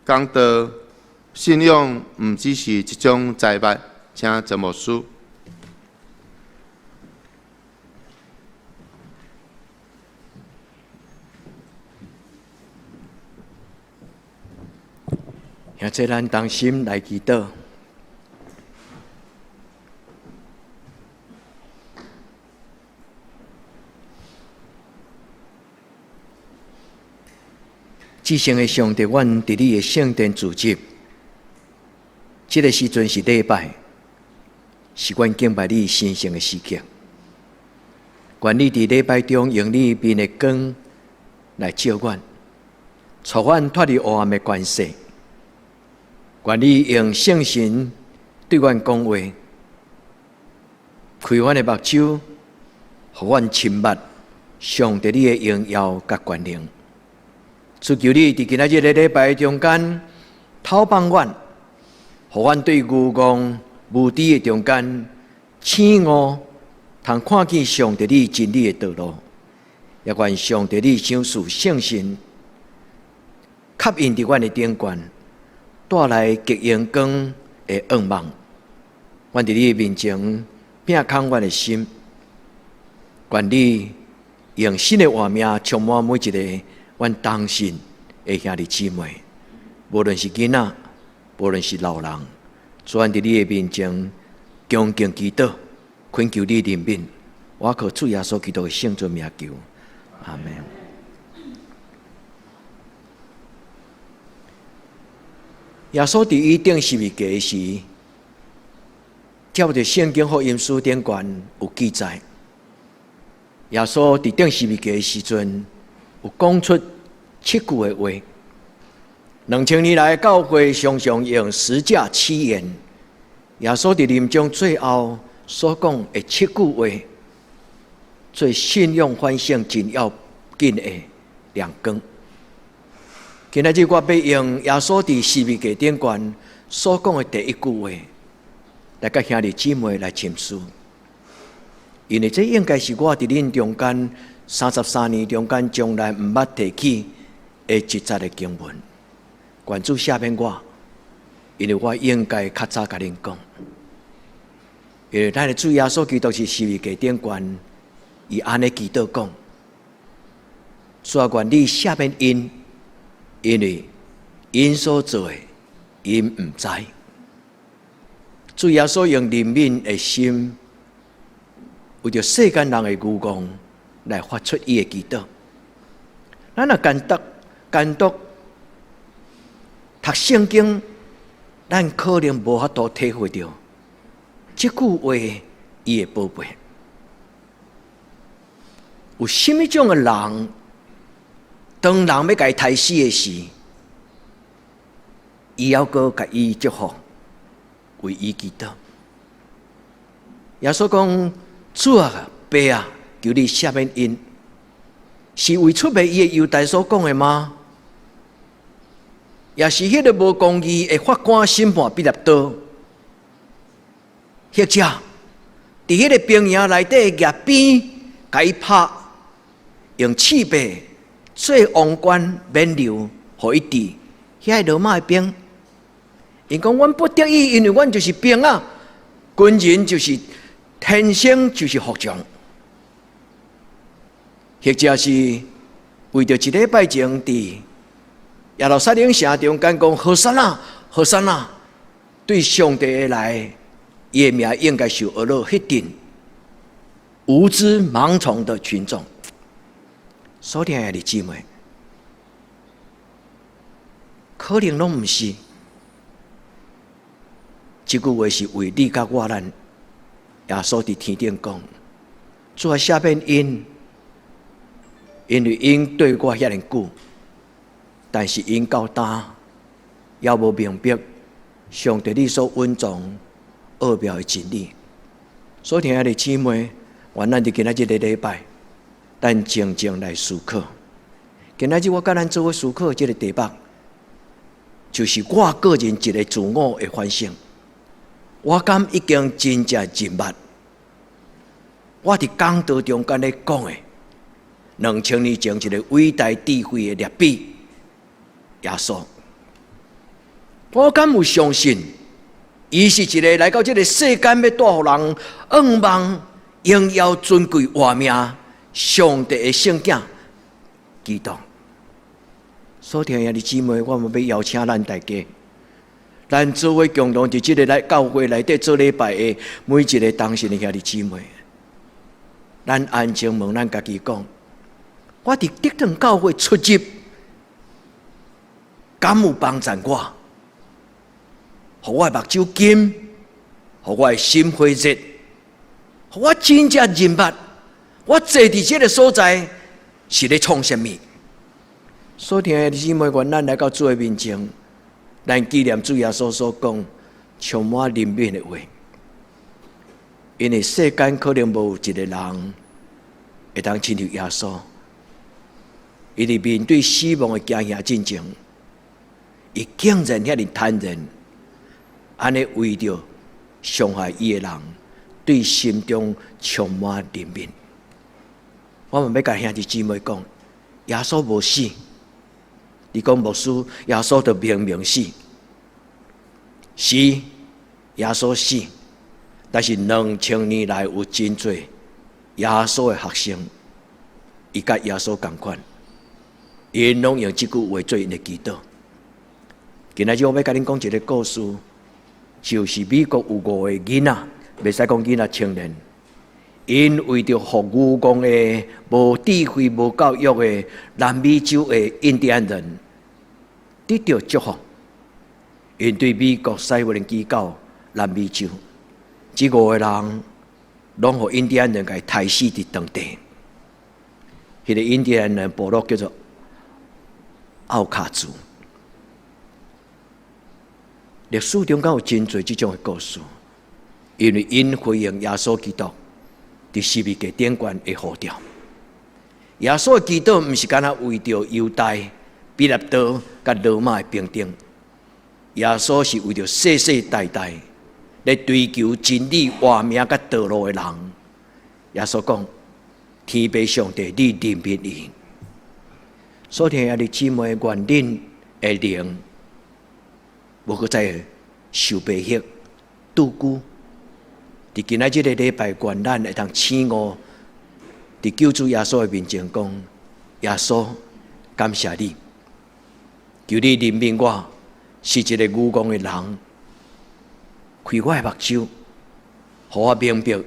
講道，信仰毋只是一種財物，請陳牧師。兄弟，咱同心來祈禱。至聖的上帝，阮佇你的聖殿聚集，這个時陣是禮拜，是阮敬拜你神聖的時刻。願你佇禮拜中用你面的光來照阮，帶阮脫離黑暗的權勢。願你用聖神對阮講話，開阮的目睭，予阮深捌上帝你的榮耀佮權能。主求你佇今仔日的禮拜中間，透放阮，予阮對愚戇無知的中間醒悟，通看見上帝你真理的道路。也願上帝你賞賜聖神，吸引佇阮的頂懸，帶來極榮光的願望。阮佇你的面前摒空阮的心，願你用新的活命充滿每一个阮同信的兄弟姊妹，無論是囡仔，無論是老人，主阮佇你的面前恭敬祈禱，懇求你憐憫，我靠主耶穌基督的聖尊名求，阿門。耶穌佇伊釘十字架時，照著聖經福音書頂懸有記載，耶穌佇釘十字架時陣，有講出七句的話。2000年來，教會常常用十架七言。耶穌佇臨終最後所講的七句話，做信仰反省真要緊的亮光。今仔日我欲用耶穌佇十字架頂懸所講的第一句話，來佮兄弟姊妹來深思。因為這應該是我佇恁中間33年中間從來毋捌提起的一節的經文。願主赦免我，因為我應該較早共恁講。因為咱的主耶穌基督佇十字架頂懸，伊按呢祈禱講：主啊，願你赦免𪜶，因為𪜶所做的，𪜶毋知。主耶穌用憐憫的心，為著世間人的愚戇來發出伊的祈禱。咱若單獨單獨讀聖經，咱可能無法度體會著這句話伊的寶貝。有啥物種的人，當人欲共伊刣死的時，伊猶閣共伊祝福，為伊祈禱。耶穌講：主啊，爸啊，求你赦免𪜶，是為出賣伊的猶大所講的嗎？抑是彼个無公義的法官審判彼粒刀，或者佇彼个兵營內底舉鞭共伊拍，用刺把做王冠免流，予伊戴。遐个羅馬的兵，𪜶講阮不得已，因為阮就是兵仔，軍人就是天生就是服從，或者是為著一禮拜前佇耶路撒冷城中間講和散那，和散那，對上帝的來，伊的名應該受呵咾彼陣無知盲從的群眾。所聽的姊妹，可能攏毋是。這句話是為你佮我咱耶穌佇天頂講，主啊，赦免𪜶，因為𪜶對我遐爾久，但是𪜶到今猶無明白上帝你所隱藏奧妙的真理。所聽的姊妹，願咱佇今仔日這個禮拜，咱靜靜來思考。今仔日我佮咱做伙思考這個題目，就是我個人一個自我的反省。我敢已經真正認捌，我佇講道中間咧講的，2000年前一個偉大智慧的拉比耶穌，我敢有相信，伊是一个來到這个世間欲帶予人向望榮耀尊貴活命上帝的聖囝基督。所聽兄弟姊妹，我嘛欲邀請咱大家，咱做伙共同佇這个來教會內底做禮拜的每一个同信的兄弟姊妹，咱安靜問咱家己講：我佇得堂教會出入，敢有幫贊我？予我的目睭金，予我的心火熱，予我真正認捌，我坐佇這个所在是咧創啥物？所聽的姊妹，願咱來到主的面前，咱紀念主耶穌所講充滿憐憫的話。因為世間可能無一個人會當親像耶穌，伊佇面對死亡的驚嚇進前，伊竟然遐爾坦然，按呢為著傷害伊的人，對心中充滿憐憫。我嘛欲共兄弟姊妹講，耶穌無死。你講牧師，耶穌就明明死，是耶穌死，但是2000年來有真濟耶穌的學生，伊佮耶穌仝款，𪜶攏用這句話做𪜶的祈禱。今仔日我欲共恁講一个故事，就是美國有五个囡仔，袂使講囡仔青年，𪜶為著予愚戇的、無智慧、無教育的南美洲的印第安人得著祝福，𪜶對美國西弗蘭寄到南美洲，這五个人攏予印第安人共刣死佇當地。彼个印第安人部落叫做奧卡族。歷史中間有真濟這種的故事，因為𪜶回應耶穌基督佇十字架頂懸的呼召。耶穌的祈禱毋是干焦為著猶大、彼拉多佮羅馬的兵丁，耶穌是為著世世代代咧追求真理、活命佮道路的人。耶穌講：天父上帝，你憐憫伊。所聽兄弟姊妹，願恁的靈無閣再受逼迫、拄久。佇今仔這个禮拜，願咱會當醒悟，佇救主耶穌的面前講：耶穌，感謝你，求你憐憫我，是一个愚戇的人，開我的目睭，予我明白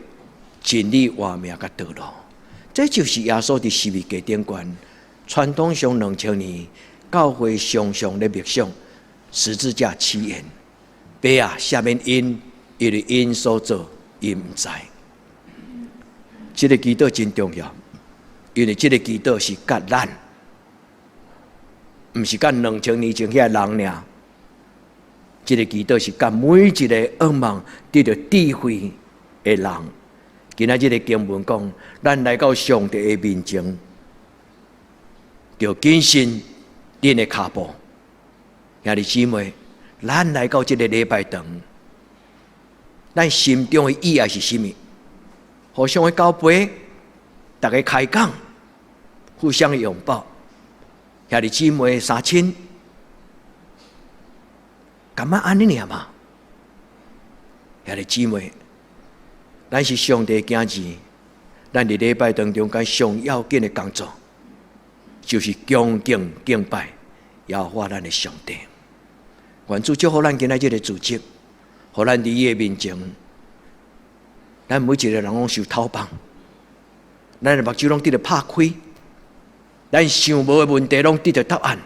真理、活命佮道路。這就是耶穌佇十字架頂懸，傳統上2000年，教會常常咧默想十字架七言，父啊，赦免𪜶，因為𪜶所做，𪜶毋知。這个祈禱真重要，因為這个祈禱是佮咱，毋是佮2000年前遐人爾。這个祈禱是佮每一个向望得著智慧的人。今仔這个經文講，咱來到上帝的面前，著謹慎恁的跤步。兄弟姊妹，咱來到這个禮拜堂，咱心中的意愛是啥物？互相的交杯，逐家開講，互相擁抱，兄弟姊妹相親，敢若按呢爾嘛？兄弟姊妹，咱是上帝的囝兒，咱佇禮拜當中間上要緊的工作，就是恭敬敬拜耶和華咱的上帝。願主祝福咱今仔這个組織，予咱佇伊的面前，咱每一个人攏受透放，咱的目睭攏得著拍開，咱想無的問題攏得著答案。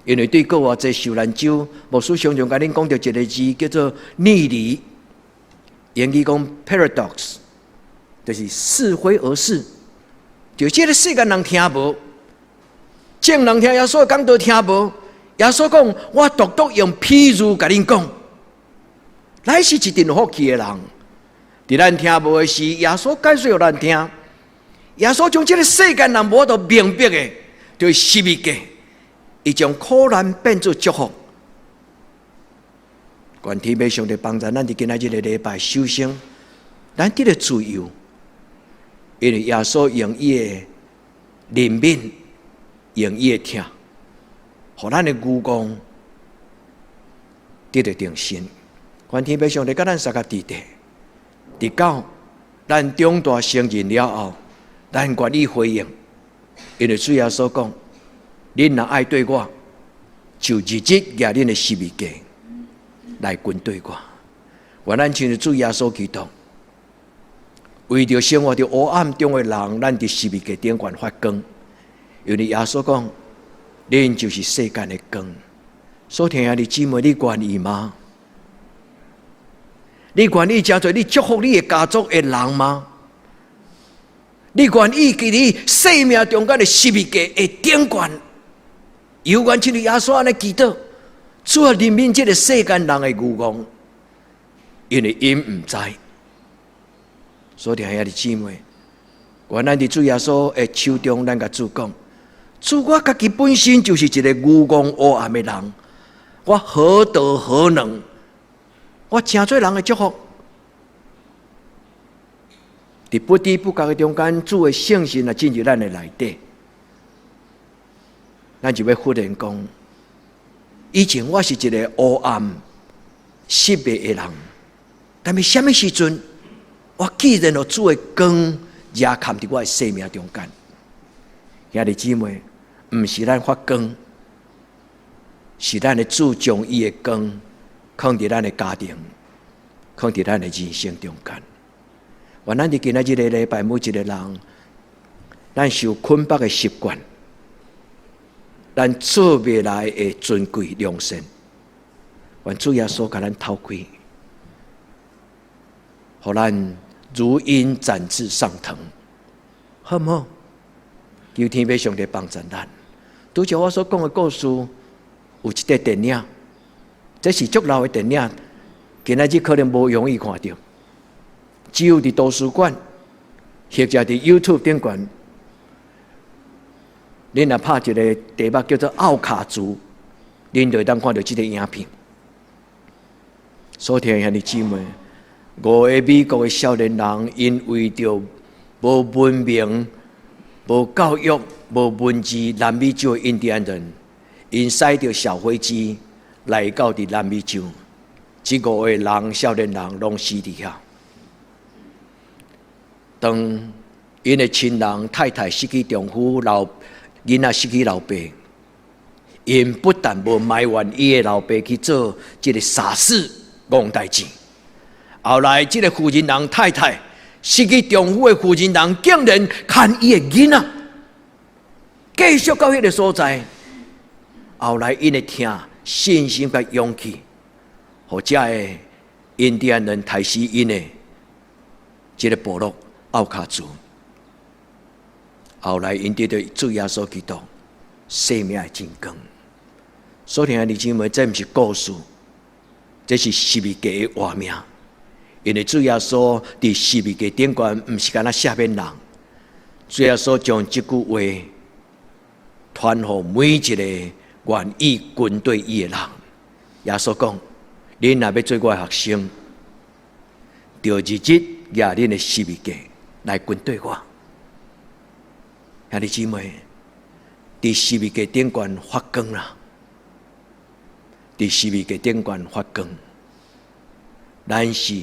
因為對閣偌濟受難州，牧師常常共恁講著一个字叫做逆離，英語講 paradox，就是似非而是。就這个世間人聽無，眾人聽耶穌講都聽無。耶穌講：我獨獨用譬喻共恁講，咱是一陣有福氣的人。佇咱聽無的時，耶穌解說予咱聽。耶穌將這个世間人無法度明白的，就是十字架，伊將苦難變做祝福。願天父上帝幫助咱佇今仔這个禮拜，首先咱得著自由，因為耶穌用伊的憐憫，用伊的疼，予咱的愚戇得著重生。願天父上帝佮咱相佮佇咧，直到咱長大成人了後，咱願意回應，因為主耶穌講：恁若愛綴我，就日日舉恁的十字架來跟綴我。願咱親像主耶穌基督，為著生活佇黑暗中的人，咱佇十字架頂懸發光。因為耶穌講：恁就是世間的光。所聽的姊妹，你願意嗎？你願意成做你祝福你的家族的人嗎？你願意佇你生命中間的十字架的頂懸，猶原親像耶穌按呢祈禱，主啊，憐憫這个世間人的愚戇，因為𪜶毋知。所聽的姊妹，願咱佇主耶穌的手中，咱共主講：主，我家己本身就是一个愚戇黑暗的人，我何德何能？我成做人的祝福，佇不知不覺的中間，主的聖神若進入咱的內底，咱就欲忽然講：以前我是一个黑暗失迷的人，但是啥物時陣，我既然予主的光遮蓋佇我的生命中間，兄弟姊妹，毋是咱發光，是咱的主將伊的光放佇咱的家庭，放佇咱的人生中間。願咱佇今仔這个禮拜，每一个人，咱受捆綁的習慣，咱做袂來的尊貴良善，願主耶穌共咱透開，予咱如鷹展翅上騰，好毋好？求天父上帝幫助咱。拄才我所講的故事，有一塊電影，這是足老的電影，今仔日可能無容易看著，只有佇圖書館或者佇 YouTube 頂懸，恁若拍一个題目叫做奧卡族，恁就會當看著這个影片。所聽兄弟姊妹，五个美國的少年人，𪜶為著無文明、無教育、無文字南美洲的印第安人，𪜶駛著小飛機來到佇南美洲，這五个人少年人攏死佇遐。當𪜶的親人太太失去丈夫，老囡仔失去老爸，𪜶不但無埋怨伊的老爸去做這个傻事、戇代誌，後來這个婦人人太太失去丈夫的婦人人，竟然牽伊的囡仔繼續到彼个所在。後來𪜶的疼、信心佮勇氣，予遮个印第安人刣死𪜶的這个部落奧卡族。後來𪜶得著主耶穌基督生命的真光。所聽的姊妹，這毋是故事，這是十字架的活命。因為主耶穌佇十字架頂懸，毋是干焦赦免人，主耶穌將這句話傳予每一个願意跟綴伊的人。耶穌講：恁若欲做我的學生，就日日舉恁的十字架來跟綴我。兄弟姊妹，佇十字架頂懸發光啦！佇十字架頂懸發光，咱是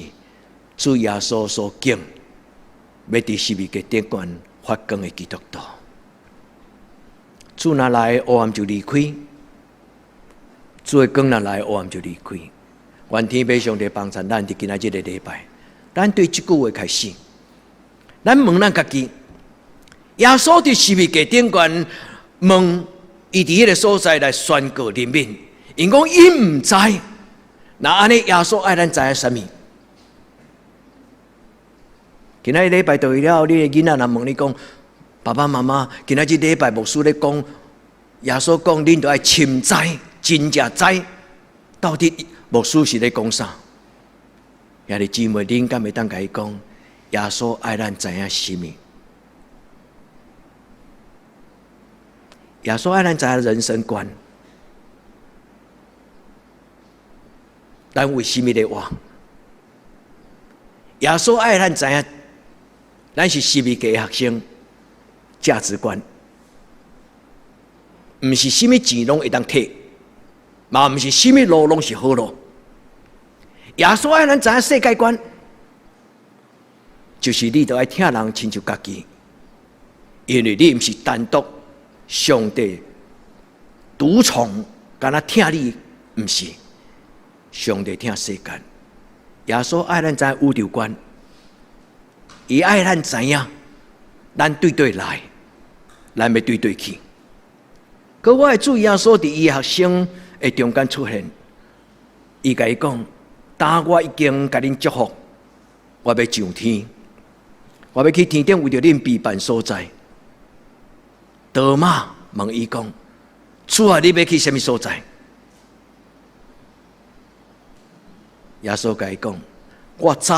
主耶穌所揀，欲佇十字架頂懸發光的基督徒。主若來，黑暗就離開；主的光若來，黑暗就離開。願天父上帝幫助咱佇今仔這个禮拜，咱對這句話開始，咱問咱家己：耶穌佇十字架頂懸問伊佇彼个所在來宣告憐憫，𪜶講𪜶毋知，那按呢耶穌愛咱知影啥物？今仔日禮拜倒去了後，你的囡仔若問你講，爸爸媽媽，今仔日禮拜牧師咧講，耶穌講恁著愛深知，真正知，到底牧師是咧講啥？兄弟姊妹，恁敢會當共伊講，耶穌愛咱知影啥物？耶穌愛咱知影人生觀，咱為啥物咧活？耶穌愛咱知影，咱是十字架的學生，價值觀，毋是啥物錢攏會當摕，嘛毋是啥物路攏是好路。耶穌愛咱知影世界觀，就是你著愛疼人親像家己，因為你毋是單獨上帝獨寵，干焦疼你，毋是上帝疼世間。耶穌愛咱知影宇宙觀，伊愛咱知影，咱對佗來，咱欲對佗去。閣我的主耶穌佇伊學生的中間出現，伊共伊講：當我已經共恁祝福，我欲上天，我欲去天頂為著恁備辦所在。多馬問伊講：主啊，你欲去啥物所在？耶穌共伊講：我知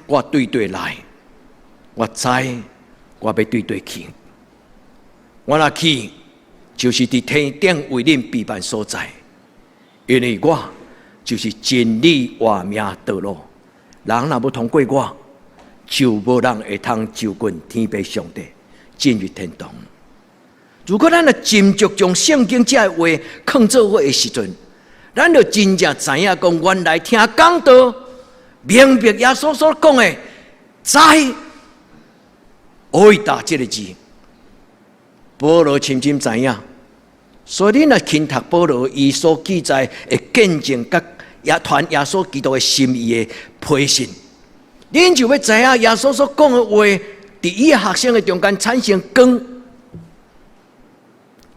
我對佗來，我知我欲對佗去。我若去，就是佇天頂為恁備辦所在，因為我就是真理、活命、道路。人若無通過我，就無人會通就近天父上帝，進入天堂。如果咱若斟酌將聖經這个話囥做伙的時陣，咱就真正知影講，原來聽講道，明白耶穌所講的，知οἶδα這个字，保羅深深知影。所以你若勤讀保羅伊所記載的見證，佮也傳耶穌基督的心意的批信，恁就欲知影耶穌所講的話，佇伊學生的中間產生光。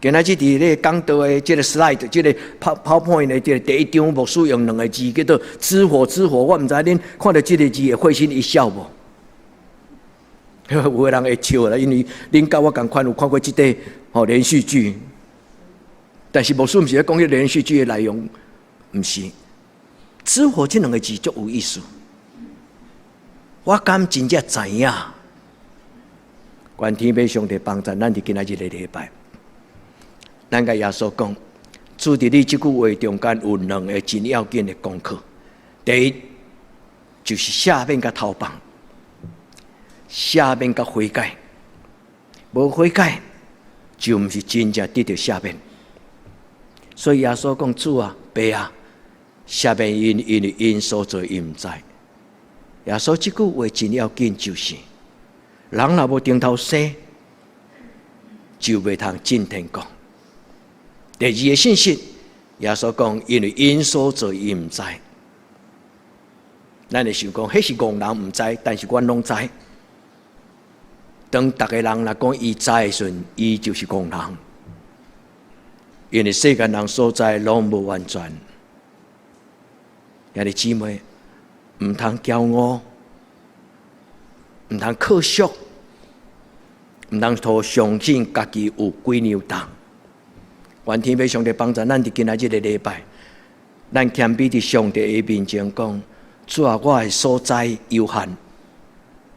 今仔日佇咧講道的這个 slide，這个 PowerPoint 的這个第一張，牧師用兩个字叫做“之火之火”，我毋知恁看著這个字會會心一笑無？有的人會笑啦，因為恁佮我仝款有看過這塊吼連續劇。但是牧師毋是咧講彼連續劇的內容，毋是。之火這兩个字足有意思。我敢真正知影，願天父上帝幫助咱佇今仔日的禮拜，咱共耶穌講，主佇你這句話中間有兩个真要緊的功課。第一，就是赦免佮投放，赦免佮悔改，無悔改就毋是真正得著赦免。所以耶穌講：主啊，爸啊，赦免𪜶，因為𪜶所做𪜶毋知。耶穌這句話真要緊，就是人若無重頭生，就袂通進天國。第二个信息，耶穌講：因為𪜶所做𪜶毋知。咱會想講，彼是戇人毋知，但是阮攏知。當逐个人若講伊知的時陣，伊就是戇人。因為世間人所知攏無完全。兄弟姊妹，毋通驕傲，毋通可惜，毋通徒相信家己有幾兩重。願天父上帝幫助咱佇今仔日个禮拜，咱謙卑佇上帝的面前講：主啊，我的所知有限，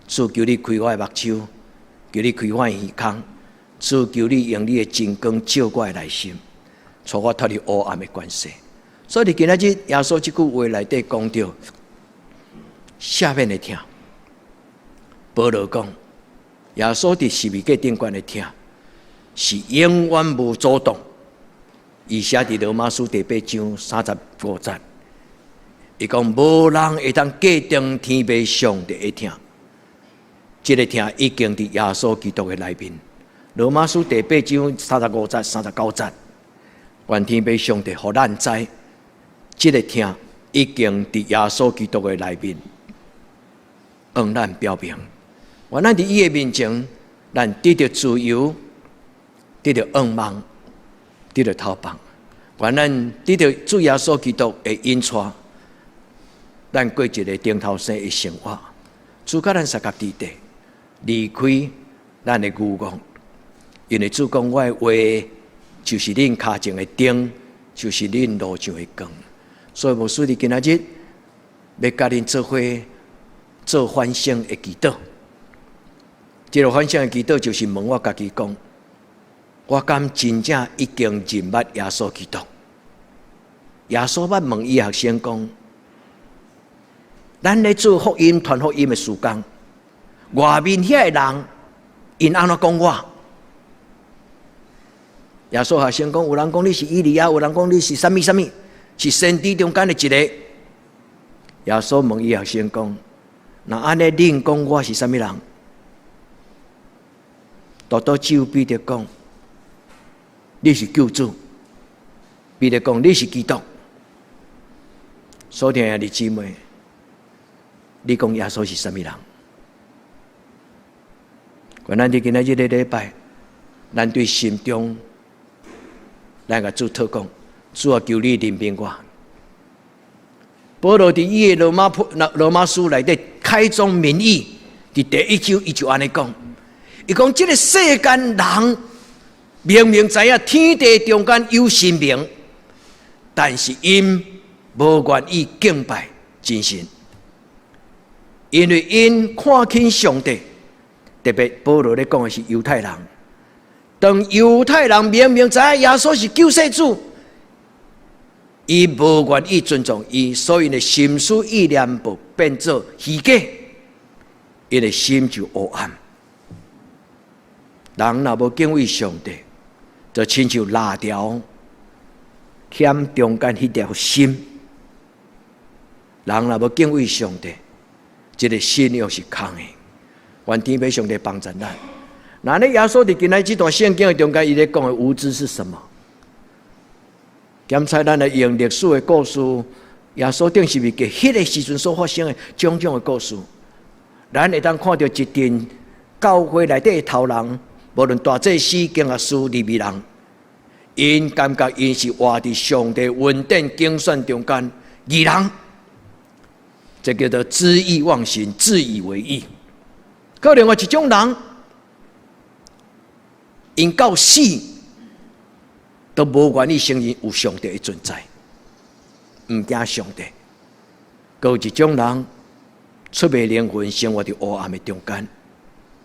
主求你開我的目睭，求你開我的耳孔，主求你用你的真光照我的內心，帶我脫離黑暗的權勢。所以，今仔日耶穌這句話內底講著赦免的疼。保羅講，耶穌佇十字架頂懸的疼，是永遠無阻擋。伊寫佇羅馬書第八章三十五節，伊講無人會當隔斷天父上帝的疼，這个疼已經佇耶穌基督的內面。羅馬書第八章三十五節、三十九節，願天父上帝予咱知，這个疼已經佇耶穌基督的內面，向咱表明，願咱佇伊的面前，咱得著自由，得著仰望，得著投放。願咱得著主耶穌基督的引帶，咱過一个重頭生的生活。主佮咱相佮佇底，離開咱的愚戇，因為主講我的話就是恁跤前的燈，就是恁路上的光。所以牧師佇今仔日欲佮恁做伙做反省的祈禱。這个反省的祈禱就是問我家己講：我敢真正已經認捌耶穌基督？耶穌捌問伊學生講：咱咧做福音、傳福音的事工，外面遐个人，𪜶按怎講我？耶穌學生講：有人講你是以利亞，有人講你是啥物啥物，是先知中間的一个。耶穌問伊學生講：若按呢，恁講我是啥物人？獨獨只有彼得講：你是救主。彼得講：你是基督。所聽的姊妹，你講耶穌是啥物人？願咱佇今仔日這個禮拜，咱對心中，咱共主禱告，主啊，求你憐憫我。保羅佇伊的羅馬書內底開宗明義，佇第一章伊就按呢講，伊講這个世間人明明知影天地中間有神明，但是𪜶無願意敬拜真神，因為𪜶看輕上帝。特別保羅咧講的是猶太人，當猶太人明明知影耶穌是救世主，伊無願意尊重伊，所以𪜶的心思意念就變做虛假，𪜶的心就黑暗。人若無敬畏上帝，就親像蠟條欠中間彼條芯。人若無敬畏上帝，這个信仰是空的。願天父上帝幫助咱。那呢，耶穌佇今仔這段聖經的中間，伊咧講的無知是什麼？檢查咱來用歷史的故事，耶穌釘十字架彼个時陣所發生的種種的故事，咱會當看著一陣教會內底的頭人，無論大祭司、經學師、利未人，𪜶感覺𪜶是活佇上帝恩典揀選中間義人，這叫做知義忘形，自以為義。閣另外一種人，𪜶到死都無願意承認有上帝的存在，毋驚上帝。閣有一種人出賣靈魂，生活佇黑暗的中間，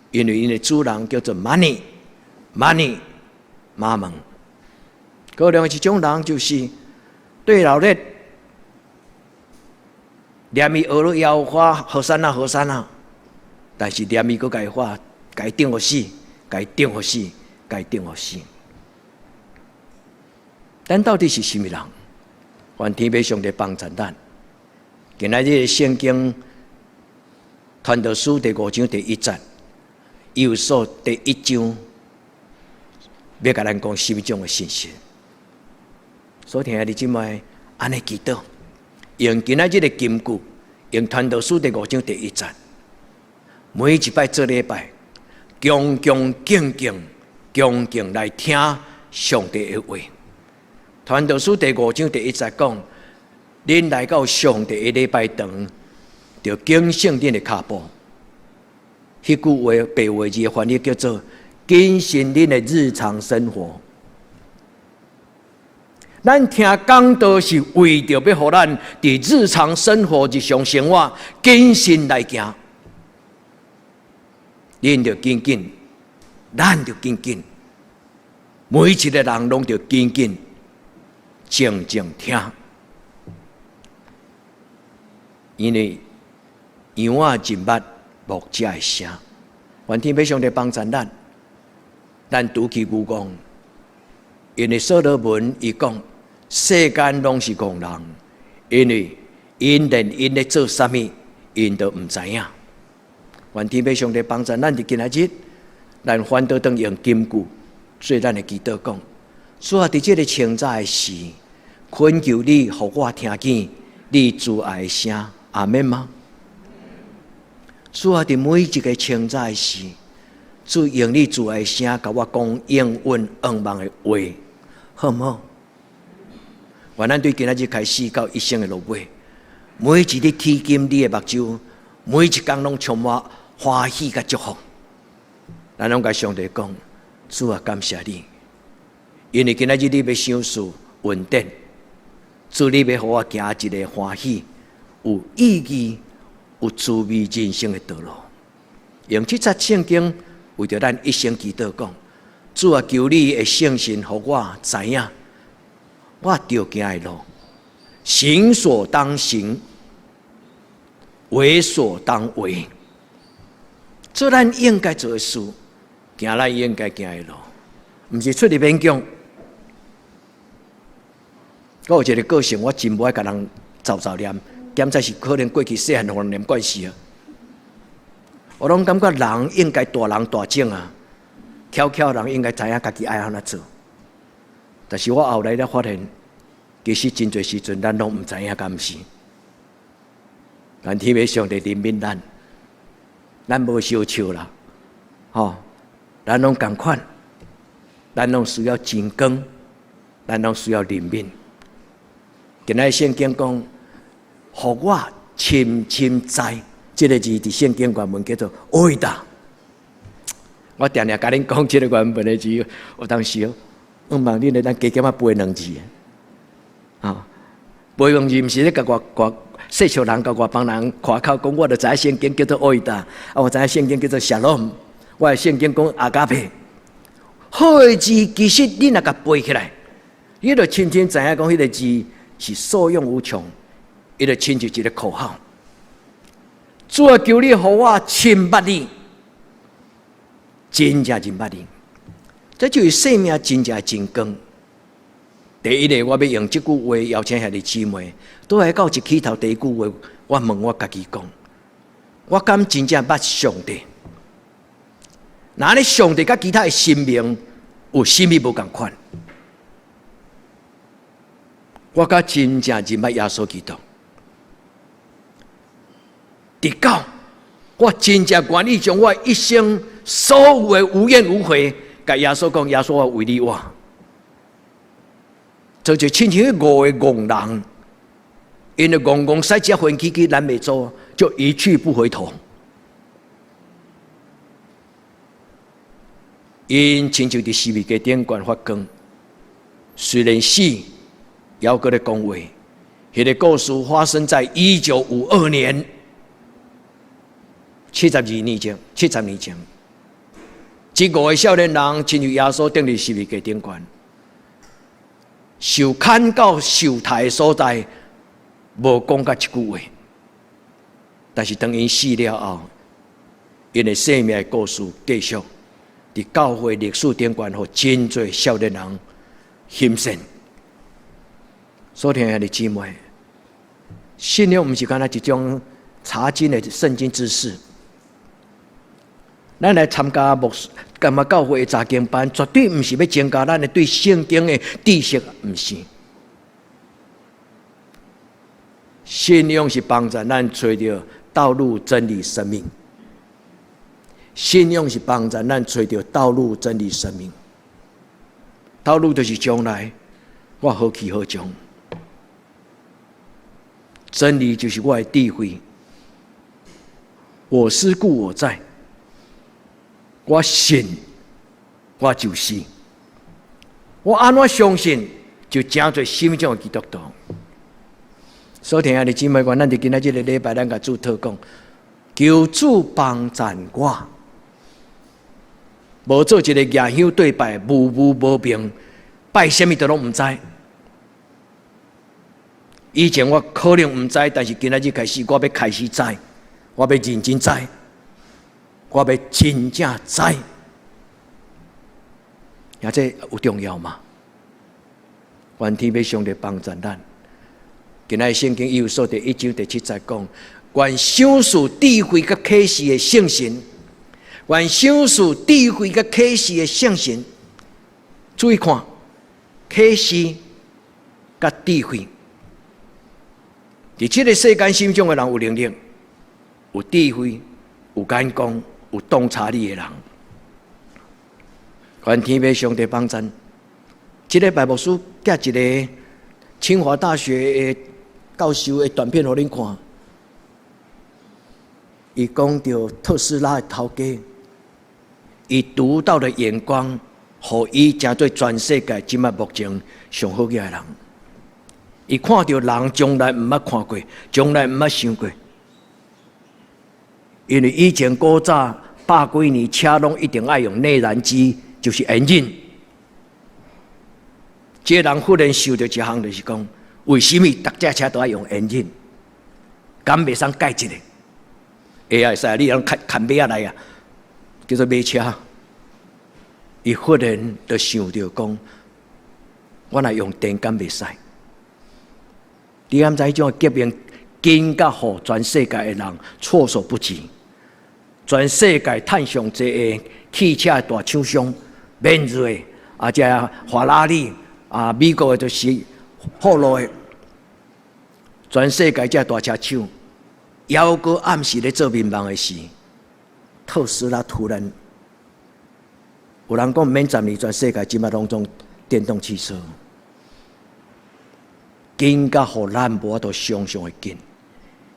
因為𪜶的主人叫做 money，money，瑪門。閣另外一種人就是對老咧念伊學了耶和華和散那和散那，但是念伊閣共伊喊，共伊釘予死，共伊釘予死，共伊釘予死。咱到底是啥物人？願天父上帝幫助咱。今仔日聖經傳道書第五章第一節，以弗所第一章，欲共咱講啥物種的信息？所聽的弟姊妹，按呢祈禱，用今仔日的金句，用傳道書第五章第一節，每一擺做禮拜，恭恭敬敬、恭敬來聽上帝的話。傳道書第五章第一節講：恁來到上帝的禮拜堂，著謹慎恁的跤步。彼句話白話字的翻譯叫做謹慎恁的日常生活。咱聽講道是為著欲予咱佇日常生活、日常生活謹慎來行。恁著緊緊，咱著緊緊，每一个人攏著緊緊。靜靜聽，因為羊仔認捌牧者的聲，願天父上帝幫助咱，咱拄起愚戇，因為所羅門伊講世間攏是戇人，因為𪜶連𪜶咧做啥物，𪜶都毋知影。願天父上帝幫助咱佇今仔日，咱反倒轉用金句做咱的祈禱講，主啊，佇這个清早的時，懇求你，予我聽見你慈愛的聲，阿們嗎？主啊，佇每一个清早的時，主用你慈愛的聲，共我講應允願望的話，好毋好？願咱對今仔日開始到一生的落尾，每一日提金你的目睭，每一工攏充滿歡喜佮祝福。咱攏共上帝講，主啊，感謝你，因為今仔日你欲賞賜恩典。主你欲予我行一个歡喜、有意義、有滋味人生的道路。用這節聖經為著咱一生祈禱講，主啊，求你的聖神予我知影，我著行的路，行所當行，為所當為，做咱應該做的事，行咱應該行的路，毋是出去勉強。我有一个個性，我真無愛共人吵吵念，敢知是可能過去細漢予人念慣勢啊。我攏感覺人應該大人大種啊，巧巧人應該知影家己愛按怎做。但是我後來才發現，其實真濟時陣咱攏毋知影敢毋是。但天父上帝憐憫咱，咱無相笑啦，吼，咱攏仝款，咱攏需要真光，咱攏需要憐憫。今仔聖經講，予我深深知，這个字佇聖經原文叫做 oida。我定定共恁講這个原文的字，有當時我問恁，會當加減仔背兩字，啊，背兩字毋是咧共外外世俗人佮外邦人誇口講，我就知影聖經叫做 oida，啊，我知影聖經叫做 shalom，我的聖經講 agape。好的字其實你若共背起來，你就深深知影講彼个字是受用無窮，伊就親像一个口號。主啊，求你予我深捌你，真正認捌你，這就是生命真正的真光。第一个，我欲用這句話邀請兄弟姊妹，拄來到一起頭第一句話，我問我家己講：我敢真正捌上帝？若呢上帝佮其他的神明有啥物無仝款？我敢真正認捌耶穌基督？直到我真正願意將我一生所有的無怨無悔，共耶穌講：耶穌，我為你活。就親像彼五个戇人，𪜶就戇戇駛隻飛機去南美洲，就一去不回頭。𪜶親像佇十字架頂懸發光，雖然死，猶閣咧講話。彼个故事發生在1952年，72年前，70年前，這五个少年人親像耶穌釘佇十字架頂懸，受牽到受殺的所在，無講過一句話。但是當𪜶死了後，𪜶的生命的故事繼續佇教會歷史頂懸，予真濟少年人欣羨。所聽的兄弟姊妹，信仰毋是干焦一種查經的聖經知識。咱來參加牧師、幹嘛教會的查經班，絕對毋是欲增加咱的對聖經的知識，毋是。信仰是幫助咱揣著道路、真理、生命。信仰是幫助咱揣著道路、真理、生命。道路就是將來我何去何從。真理就是我的智慧。我思故我在。我信，我就是。我按怎相信，就成做啥物種的基督徒。所聽兄弟姊妹，願咱佇今仔這个禮拜，咱共主禱告，求主幫贊我，無做一个舉香對拜，無無無明，拜啥物都攏毋知。以前我可能毋知，但是今仔日開始，我欲開始知，我欲認真知，我欲真正知。也這有重要嗎？願天父上帝幫助咱。今仔聖經以弗所第一章第七節講：願賞賜智慧佮啟示的聖神，願賞賜智慧佮啟示的聖神。注意看，啟示佮智慧。佇這个世間心中的人有能力、有智慧、有眼光、有洞察力的人。願天父上帝幫贊。這禮拜牧師寄一个清華大學的教授的短片予恁看。伊講著特斯拉的頭家，伊獨到的眼光，予伊成做全世界這擺目前上好額的人。伊看著人從來毋捌看過，從來毋捌想過。因為以前古早百幾年車攏一定愛用內燃機，就是引擎。這个人忽然想著一項，就是講，為啥物逐隻車都愛用引擎？敢袂使改一个？會啊，會使，你通牽牽馬仔來啊，叫做馬車。伊忽然就想著講，我若用電敢袂使？你敢知彼種革命緊甲予全世界的人措手不及。全世界趁上濟的汽車的大廠商，奔馳的，啊，這法拉利，啊，美國的就是福路的，全世界這大車廠，猶閣暗時咧做眠夢的時，特斯拉突然有人講免10年，全世界這擺攏總電動汽車，緊甲予咱無法度想像的緊。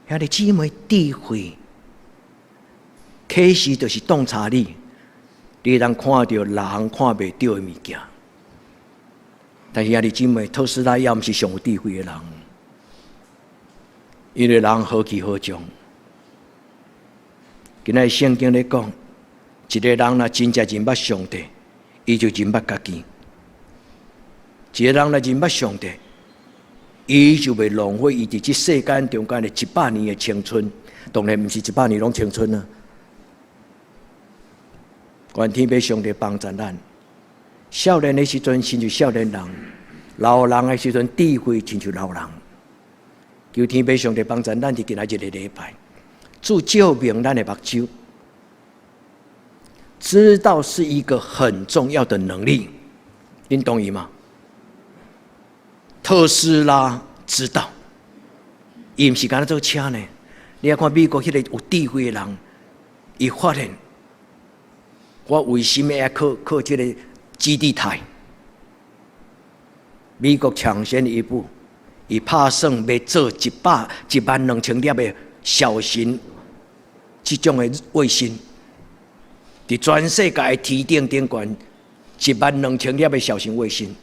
兄弟姊妹，智慧啟示就是洞察力，你會當看著人看袂著的物件。但是兄弟姊妹，特斯拉也毋是上有智慧的人，因為人何其何將。今仔聖經咧講，一個人若真正認捌上帝，伊就認捌家己；一個人若認捌上帝，伊就袂浪費伊佇這世間中間的100年的青春。當然毋是100年攏青春啊！願天父上帝幫助咱。少年的時陣親像少年人，老人的時陣智慧親像老人。求天父上帝幫助咱佇今仔日個禮拜，主照明咱的目睭，知道是一個很重要的能力，恁同意嗎？特斯拉知道，伊毋是干焦做車呢。你愛看美國彼個有智慧的人，伊發現我為什麼愛靠靠這個基地台？美國搶先一步，伊拍算欲做112,000粒的小型這種的衛星，佇全世界的天頂頂懸12,000粒的小型衛星，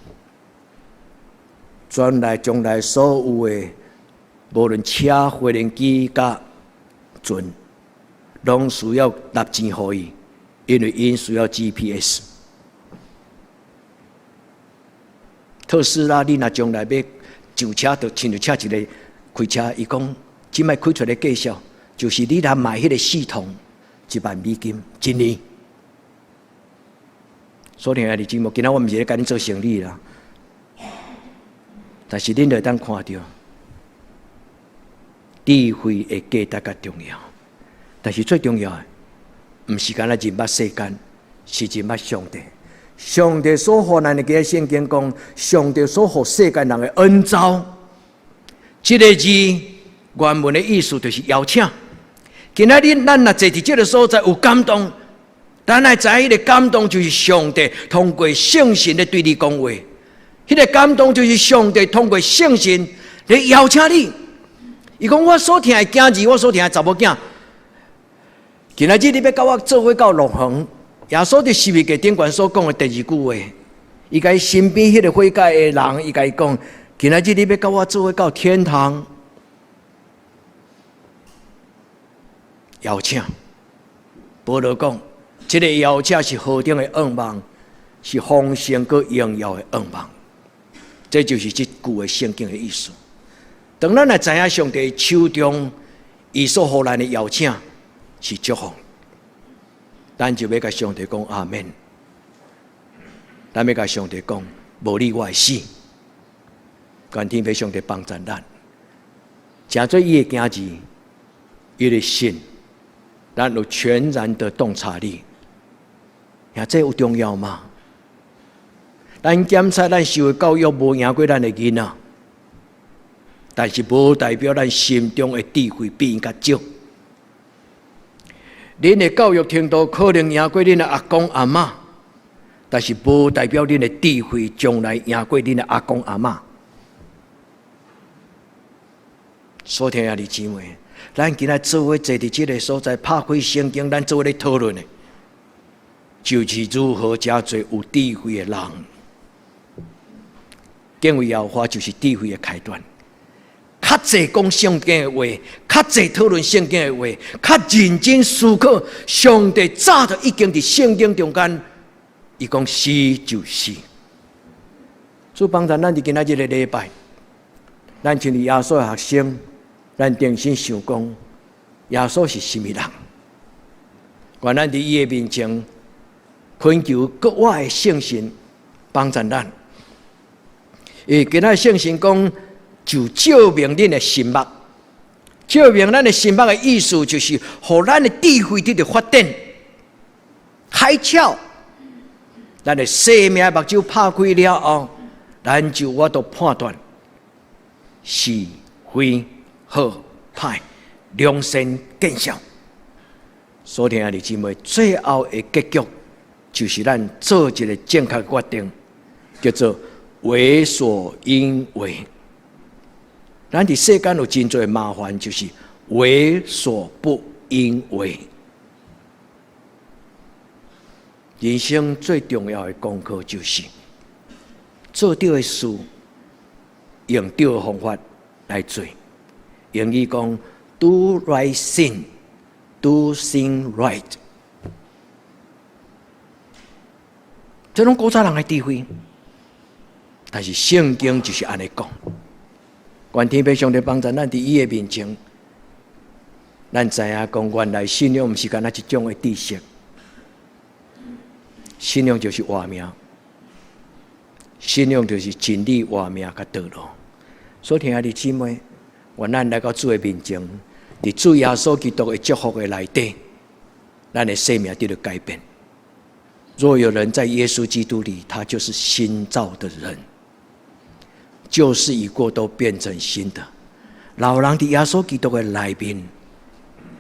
將來將來所有的無論車、飛行機佮船，攏需要納錢予伊，因為𪜶需要 GPS。特斯拉，你若將來欲上車，就親像車一個開車，伊講這擺開出來介紹，就是你若買彼個系統，1萬美金一年。所以兄弟姊妹，今仔我毋是咧共恁做生意啦，但是恁會當看著智慧的價值較重要，但是最重要的，毋是干焦認捌世間，是認捌上帝。上帝所予咱的，今仔聖經講，上帝所予世間人的恩召，這個字原文的意思就是邀請。今仔日咱若坐佇這個所在有感動，咱愛知彼個感動就是上帝通過聖神咧對你講話，彼個感動就是上帝通過聖神來邀請你。伊講我所疼的囝兒，我所疼的查某囝，今仔日你欲佮我做伙到樂園。耶穌佇十字架頂懸所講的第二句話，伊共伊身邊彼個悔改的人，伊共伊講：今仔日你欲佮我做伙到天堂。邀請，保羅講，這個邀請是何等的願望，是豐盛閣榮耀的願望。這就是這句的聖經的意思。當咱來知影上帝手中，伊所予咱的邀請是祝福。咱就欲共上帝講阿們，咱欲共上帝講，無你我會死。願天父上帝幫助咱，成做伊的囝兒，伊的信，咱有全然的洞察力。呀，這有重要嗎？咱檢查咱受的教育無贏過咱的囡仔，但是無代表咱心中的智慧比𪜶較少。恁的教育程度可能贏過恁的阿公阿嬤，但是無代表恁的智慧將來贏過恁的阿公阿嬤。所疼的兄弟姊妹，咱今仔做伙坐佇這個所在，拍開聖經，咱做伙咧討論的，就是如何成做有智慧的人。敬畏耶和華就是智慧的開端。較濟講聖經的話，較濟討論聖經的話，較認真思考。上帝早就已經佇聖經中間，伊講是就是。主幫助咱佇今仔日個禮拜，咱親像耶穌的學生，咱定心想講，耶穌是啥物人？願咱佇伊的面前，懇求國外的聖神幫助咱。因為今仔聖神講，就照明恁的心目，照明咱的心目的意思，就是予咱的智慧得著發展、開竅。咱的生命目睭拍開了後，咱就有法度判斷是非好歹，良善見綃。所聽的姊妹，最後的結局就是咱做一個正確決定，叫做為所應為。咱佇世間有真濟麻煩，就是為所不應為。人生最重要的功課就是做對的事，用對的方法來做。英語講 “do right thing, do thing right”，這攏古早人的智慧，但是聖經就是按呢講。願天父上帝幫助咱佇伊的面前，咱知影講原來信仰毋是干焦一種的知識，信仰就是活命，信仰就是真理活命佮道路。所以兄弟姊妹，願咱來到主的面前，佇主耶穌基督的祝福的內底，咱的生命得著改變。若有人在耶穌基督裡，他就是新造的人。舊事已過，都變成新的。老人佇耶穌基督的內面，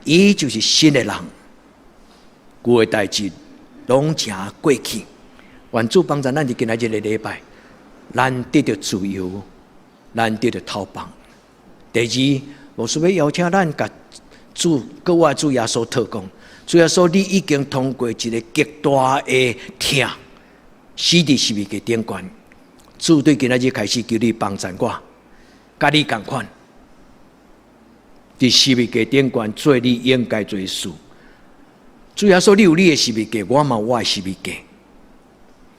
伊就是新的人。舊的代誌攏成過去。願主幫助咱佇今仔日的禮拜，咱得著自由，咱得著透放。第二，牧師欲邀請咱共主，閣我主耶穌禱告。主耶穌，你已經通過一個極大的疼，死佇十字架頂懸。主對今仔日開始，求你幫助我，佮你仝款，佇十字架頂懸做你應該做的事。主耶穌，你有你的十字架，我嘛有我的十字架。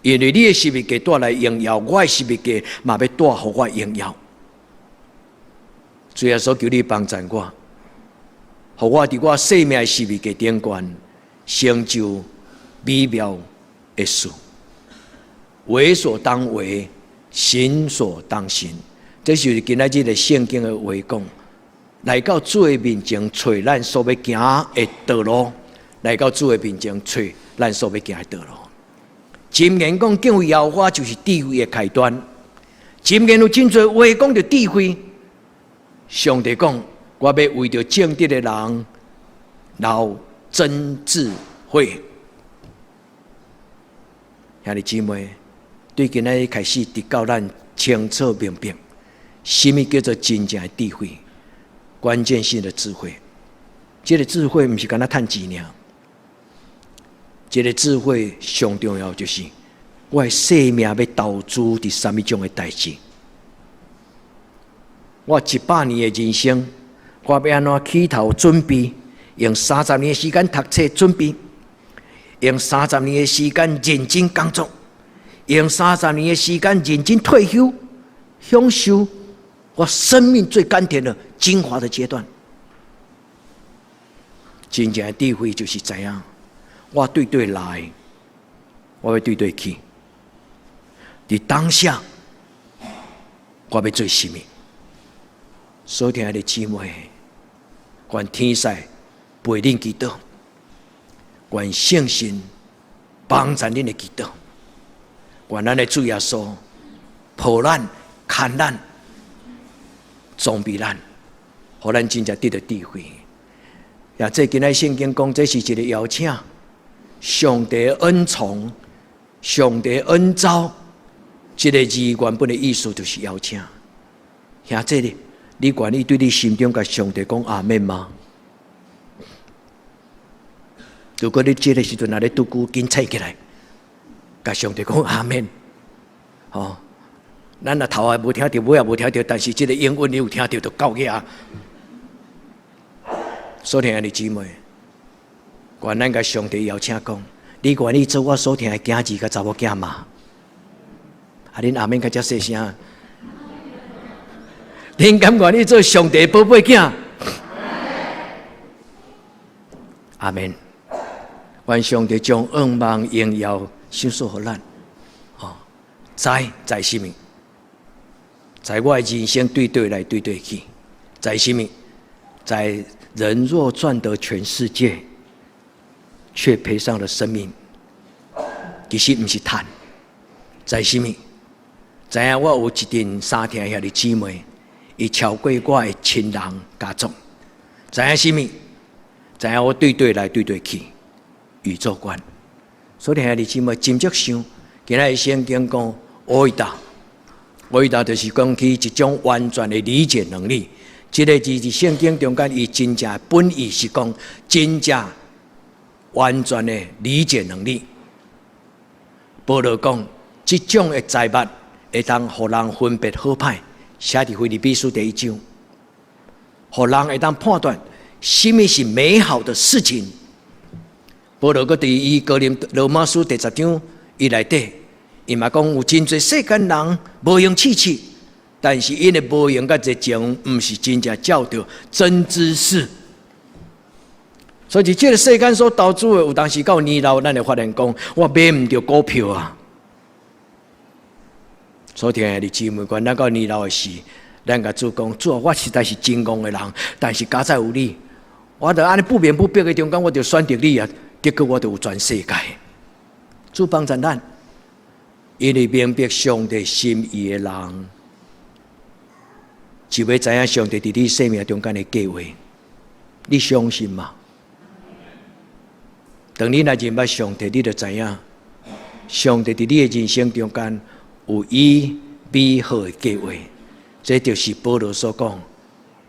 因為你的十字架帶來榮耀，我的十字架嘛欲帶予我榮耀。主耶穌，求你幫助我，予我佇我生命的十字架頂懸成就美妙的事，為所當為。行所當行，這就是今仔日的聖經的話講。來到主的面前，揣咱所欲行的道路；來到主的面前，揣咱所欲行的道路。箴言講敬畏耶和華就是智慧的開端。箴言有真濟話講著智慧。上帝講，我欲為著正直的人留真智慧。兄弟姊妹。對今仔日開始，直到咱清楚明白，啥物叫做真正的智慧，關鍵性的智慧。這個智慧毋是干焦趁錢爾，這個智慧上重要就是我的生命欲投資佇啥物種的代誌。我100年的人生，我欲按怎起頭準備？用30年的時間讀冊準備，用三十年的時間認真工作。用三十年的時間認真退休，享受我生命最甘甜的精華的階段。真正的智慧就是知影，我對佗來，我欲對佗去。佇當下，我欲做啥物？所聽的姊妹，願天使陪恁祈禱，願聖神幫助恁的祈禱。願咱的主耶穌抱咱、牽咱、裝備咱，予咱真正得著智慧。也這今仔聖經講，這是一個邀請，上帝恩寵、上帝恩召，這個字原本的意思就是邀請。兄弟，你願意對你心中共上帝講阿們嗎？如果你這個時陣若咧拄久，緊醒起來。共上帝講阿們，吼，咱若頭也無聽著，尾也無聽著，但是這個英文你有聽著就夠額啊。所疼的姊妹，願咱共上帝邀請講，你願意做我所疼的囝兒佮查某囝嗎？啊，恁阿們較遮細聲，恁敢願意做上帝寶貝囝？阿們，願上帝將恩望榮耀。賞賜予咱，哦，知知啥物？知我的人生對佗來對佗去，知啥物？在人若賺得全世界，卻賠上了生命，其實毋是趁，在啥物？知影我有一陣三聽兄弟姊妹，伊超過我的親人家族。知影啥物？知影我對對來對對去，宇宙觀。所以兄弟姊妹斟酌想，今仔日聖經講 oida， oida 就是講起一種完全的理解能力。這個字佇聖經中間，伊真正本意是講真正完全的理解能力。保羅講，這種的財物會當予人分別好歹，寫佇腓立比書第一章，予人會當判斷啥物是美好的事情。保羅閣佇伊哥林羅馬書第十章伊內底，伊嘛講有真濟世間人無閒刺刺。但是𪜶的無閒佮熱情，毋是真正照著真知識。所以，這個世間所投資的，有當時到年老，咱會發現講，我買毋著股票啊。所以，兄弟姊妹，咱到年老的時，咱共主講，主啊，我實在是真戇的人，但是佳哉有你，我著按呢不明不白的中間，我就選擇你啊，結果我就有全世界。主幫助咱，因為明白上帝心意的人，就欲知影上帝佇你生命中間的計劃，你相信嗎？當你若認捌上帝，你就知影上帝佇你的人生中間有伊美好的計劃。這就是保羅所講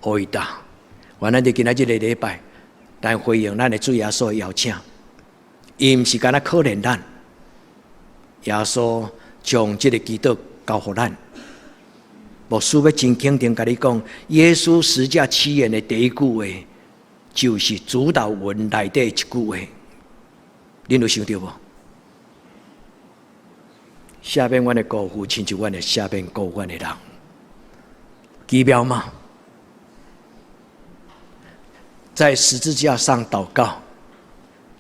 ，oida。願咱佇今仔這個禮拜，來回應咱的主耶穌的邀請。伊毋是干焦可憐咱，耶穌將這個祈禱交予咱。牧師欲真肯定共你講，耶穌十架七言的第一句話，就是主禱文內底一句話。恁有想著無？赦免阮的過犯，親像阮會赦免告阮的人，奇妙嗎？在十字架上禱告，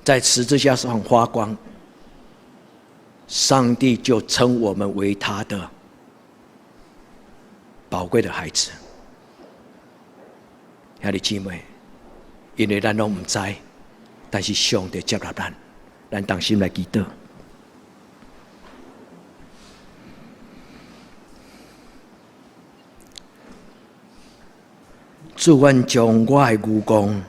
在十字架上發光，上帝就稱我們為他的寶貴的孩子。兄弟姊妹，因為咱攏毋知，但是上帝接納咱，咱同心來祈禱。主，阮將我的愚戇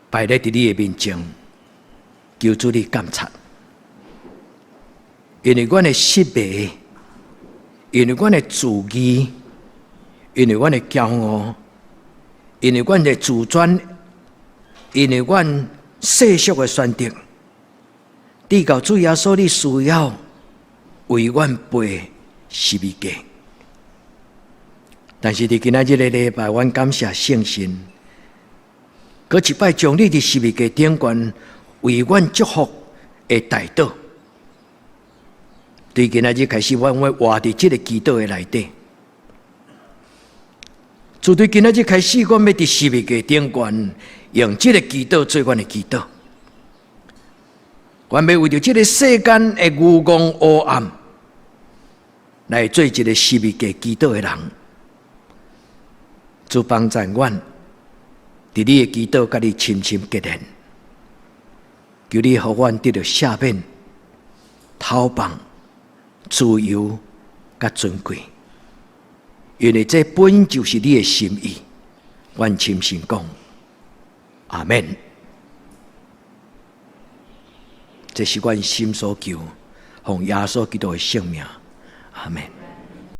擺咧佇你的面前，求主你鑒察。因為阮的失敗，因為阮的自義，因為阮的驕傲，因為阮的自尊，因為阮世俗的選擇，直到主耶穌，你需要為阮背十字架。但是佇今仔這個禮拜，阮感謝聖神，閣一擺將你佇十字架頂懸為阮祝福的代禱。對今仔日開始，阮會活佇這個祈禱的內底。自對今仔日開始，阮欲佇十字架頂懸，用這個祈禱做阮的祈禱。阮欲為著這個世間的愚戇黑暗，來做一個十字架祈禱的人。主幫助阮，佇你的祈禱佮你深深結連，求你予阮得著赦免、透放、自由佮尊貴，因為這本就是你的心意。阮深信講，阿們。這是阮心所求，奉耶穌基督的聖名，阿們。